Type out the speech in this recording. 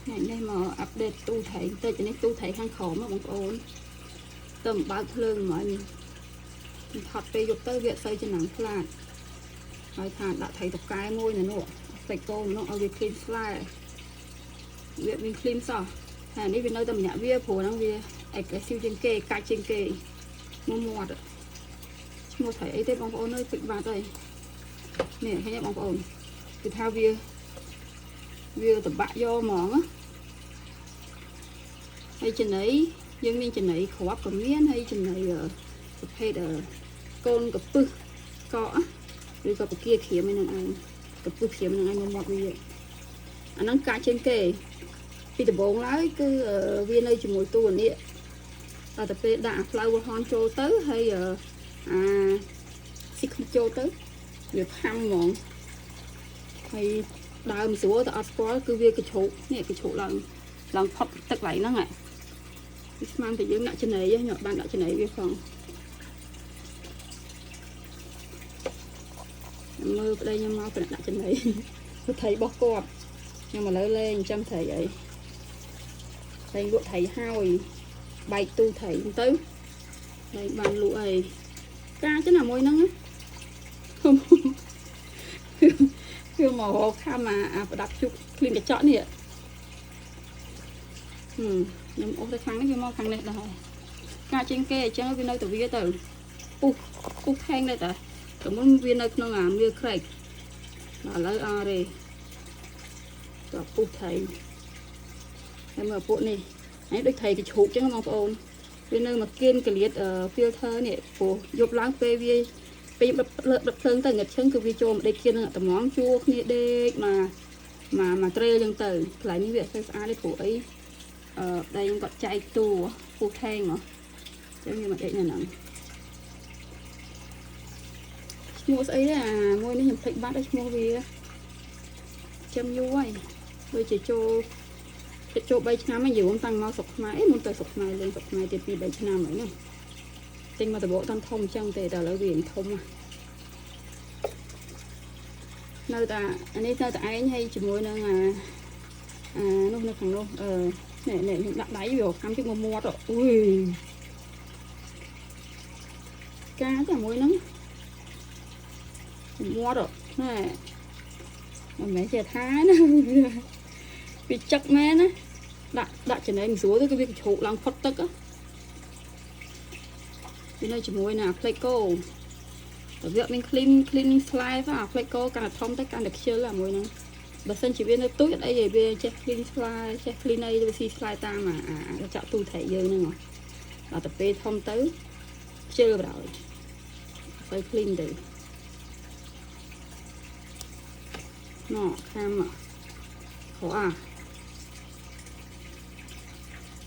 ថ្ងៃនេះមក update ទូត្រីបន្តិចនេះទូត្រីខាងក្រោមបងប្អូនទៅបើកភ្លើងមិញថត់ពេលយប់ទៅវាអត់សូវចំណាំខ្លាចហើយថាដាក់ត្រីតកែមួយនៅនោះសាច់គោនោះឲ្យវា clean ស្លែវាមាន clean សោះហើយនេះវានៅតែម្នាក់វាព្រោះហ្នឹងវា aggressive ជាងគេកាច់ជាងគេមួយមាត់ឈ្មោះត្រីអីទេបងប្អូនអើយពេចបាត់ហើយនេះឃើញទេបងប្អូនគឺថាវាវាតបាក់យកហ្មងណាហើយចំណីយើងមានចំណីគ្រាប់ក៏មានហើយចំណីប្រភេទកូនកពឹសកកឬក៏ពគាក្រៀមឯនឹងឯងកពឹសក្រៀមនឹងឯងមកមាត់វាអាហ្នឹងកាច់ជាងគេពីដំបូងឡើយគឺវានៅជាមួយតួនេះតែទៅពេលដាក់អា flower horn ចូលទៅហើយអាស៊ីខ្មិចចូលទៅវាផាំហ្មងហើយដើមស្រួលតែអត់ស្គាល់គឺវាកជ្រុកនេះកជ្រុកឡើងឡើងផុតទឹកឡៃហ្នឹងវាស្មានតែយើងដាក់ចំណីខ្ញុំអត់បានដាក់ចំណីវាផងមើលប្តីខ្ញុំមកប្រាប់ដាក់ចំណីព្រោះត្រីរបស់គាត់ខ្ញុំឥឡូវលេងចាំត្រីអីត្រីលក់ត្រីហើយបែកទូត្រីទៅលែងបានលក់អីកាចឹងណាមួយហ្នឹងគឺមករកខំអាប្រដាប់ជុកឃ្លីនកញ្ចក់នេះហឹមខ្ញុំអូសទៅខាងនេះវាមកខាងនេះដែរកាជាងគេអញ្ចឹងវានៅតែវាទៅពុះពុះថែងដែរតាតែមុនវានៅក្នុងអាមៀក្រែកឥឡូវអត់ទេតពុះថៃហើយមើលពួកនេះហើយដូចថៃកជ្រូកអញ្ចឹងបងប្អូនវានៅមកគៀនកលៀត filter នេះព្រោះយប់ឡើងពេលវាពេលបិទបិទភ្លើងទៅងឹតឈឹងគឺវាចូលមកដេកគៀននឹងតម្ងជួគ្នាដេកមកមកមកត្រេលចឹងទៅកន្លែងនេះវាអត់សូវស្អាតទេព្រោះអីអឺដៃខ្ញុំគាត់ចែកតួពុះថេងហ៎ចឹងវាមកដេកនៅហ្នឹងឈ្មោះស្អីទេអាមួយនេះខ្ញុំភ្លេចបាត់ហើយឈ្មោះវាចាំយូរហើយដូចជាចូលចិត្តចូល3ឆ្នាំហើយយូរតាំងមកស្រុកខ្មែរមុនទៅស្រុកខ្មែរលេងស្រុកខ្មែរទៀត2 3ឆ្នាំហើយណាទិញមកដបកតាន់ធំអញ្ចឹងទេតែឥឡូវវាធំនៅតែអានេះនៅតែឯងហើយជាមួយនឹងអាអានោះនៅខាងនោះអឺនេះនេះខ្ញុំដាក់ដៃវាខាំជិះមកមាត់អុយកាតែមួយហ្នឹងមាត់ណែមិនមែនជាថាណាវាចឹកមែនណាដាក់ដាក់ចំណេញស្រួលទៅគឺវាជ្រូកឡើងផុតទឹកវានៅជាមួយនឹងអា pleco តែវាអត់មាន clean clean ស្លែអា pleco កាន់តែធំទៅកាន់តែខ្ជិលអាមួយហ្នឹងបើសិនជាវានៅទូចអត់អីទេវាចេះ clean ស្លែចេះ clean អីវាស៊ីស្លែតាមអាអាចាក់ទូត្រីយើងហ្នឹងដល់ទៅពេលធំទៅខ្ជិលបណ្ដោយទៅ clean ទៅណោះខាំខោអា